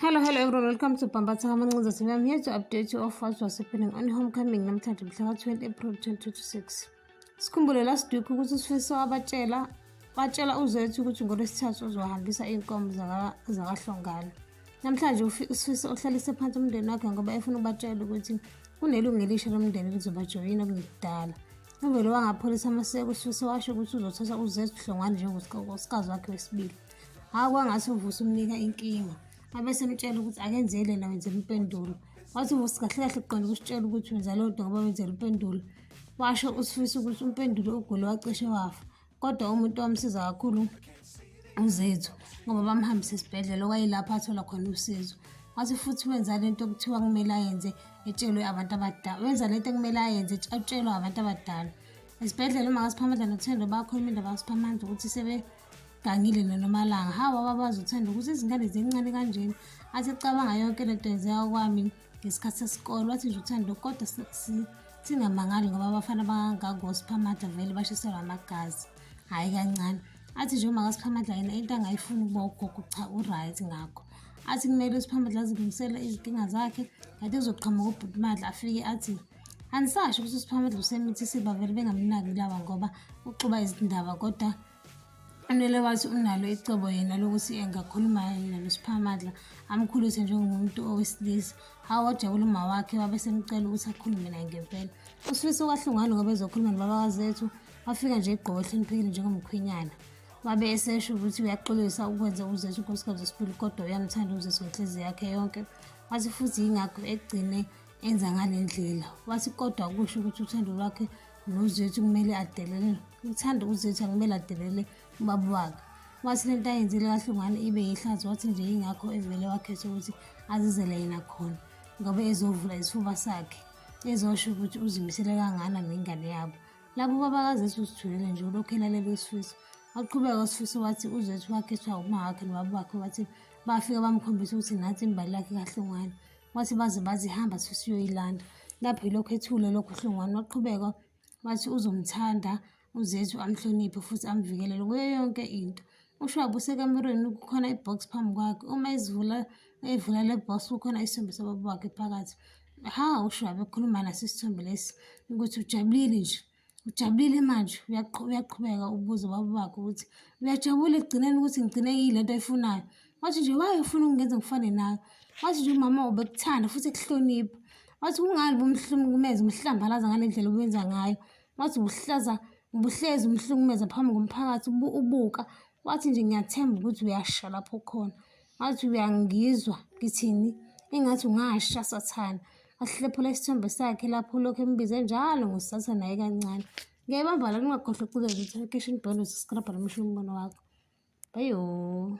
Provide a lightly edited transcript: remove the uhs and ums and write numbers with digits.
Hello, hello everyone. Welcome to Bambatha Kamancinza TV. I'm here to update you of what was happening on homecoming namhlanje mhla ka-20 April 2026. Sikhumbule last week ukuthi uSifiso wabatshela watshela uZethu ukuthi ngoLwesithathu uzohambisa iy'nkomo zakaHlongane. Namhlanje uSifiso uhlalise phansi umndeni wakhe ngoba efuna ukubatshela ukuthi kunelungu elisha lomndeni elizobajoyina kungekudala. Uvele wangapholisa amaseko uSifiso washo ukuthi uzothatha uZethu Hlongwane njengonkosikazi wakhe wesibili. Hhayi kwangathi uVusi umnika inkinga. Abe semtshela ukuthi akenzele yena wenzela impendulo. Wathi uVusi kahle kahle uqonde ukusitshela ukuthi wenza leyo nto ngoba wenzela impendulo. Washo uSifiso ukuthi uMpendulo ugule wacishe wafa. Kodwa umuntu owamsiza kakhulu uZethu ngoba bamhambisa esibhedlela okwayilapho athola khona usizo. Wathi futhi wenza lento okuthiwa kumele ayenze etshelwe abantu abadala. Wenza lento ekumele ayenze etshelwe abantu abadala. Esibhedlela uma kaSiphamandla noThendo bakhuluma indaba kaSiphamandla ukuthi sebegangile noNomalanga. Hawu ababazi uThendo ukuthi izingane zincane kanjena. Athi ecabanga yonke lento yenzeka kwami ngesikhathi sesikole. Wathi nje uThando kodwa singamangali ngoba abafana bangangosiphamandla vele bashiselwa amagazi. Hhayi kancane. Athi nje uma kaSiphamandla yena into angayifuni ukuba ugogo cha u-right ngakho. Athi kumele uSiphamandla azilungisele izinkinga zakhe kanti kuzoqhamuka ubhuti Mandla afike athi Angisasho ukuthi uSiphamandla usemithisiwe bavele bengamnaki laba ngoba uxuba izindaba kodwa uNele wathi unalo icebo yena lokuthi engakhuluma yena noSiphamandla amkhulise njengomuntu owesilisa. Hawu wajabula uma wakhe wabe semcela ukuthi akhulume naye ngempela. USifiso kaHlungwani ngoba ezokhuluma nobabakazethu wafika nje egqoke ehloniphekile njengomkhwenyana. Wabe esesho ukuthi uyaxolisa ukwenza uZethu unkosikazi wesibili kodwa uyamthanda uZethu ngenhliziyo yakhe yonke. Wathi futhi yingakho egcine enza ngale ndlela. Wathi kodwa akusho ukuthi uthando lwakhe noZethu kumele adelele, uthando uZethu akumele adelele ubaba wakhe. Wathi lento ayenzile kaHlungwani ibe yihlazo, wathi nje yingakho evele wakhetha ukuthi azizele yena khona ngoba ezovula isifuba sakhe, ezosho ukuthi uzimisele kangana nengane yabo. Lapho ubaba kaZethu uzithulele nje ulokhu elalela uSifiso. Waqhubeka uSifiso wathi uZethu wakhethwa uma wakhe nobaba wakhe wathi bafika bamkhombisa ukuthi nansi imbali yakhe kaHlungwani. Wathi baze bathi hamba siyoyilanda. Lapho yilokhu ethule lokhu uHlungwani waqhubeka wathi uzomthanda uZethu amhloniphe futhi amvikelele kuyo yonke into. UShwabu usekamerweni kukhona i-box phambi kwakhe. Uma ezivula evula le box kukhona isithombe sababa wakhe phakathi. Ha uShwabu ekhuluma naso isithombe lesi ukuthi ujabulile nje. Ujabulile manje uyaqhubeka ubuza ubaba wakhe ukuthi uyajabula ekugcineni ukuthi ngigcine ngiyile nto ayifunayo. Wathi nje why ufuna ukungenza ngifane nawe? Wathi nje umama ubekuthanda futhi ekuhlonipha. Wathi kungani ubumhlukumeza umhlambalaza ngale ndlela obuyenza ngayo? Wathi ubuhlaza ubuhlezi umhlukumeza phambi komphakathi ubuka. Wathi nje ngiyathemba ukuthi uyasha lapho ukhona. Wathi uyangizwa ngithini? Engathi ungasha sathane. Wahlephula isithombe sakhe lapho lokhu embize njalo ngosathane naye kancane. Ngiyayibamba la ningakhohlwa ukucika notification bell usubscribe nomusho umbono wakho. Bayo.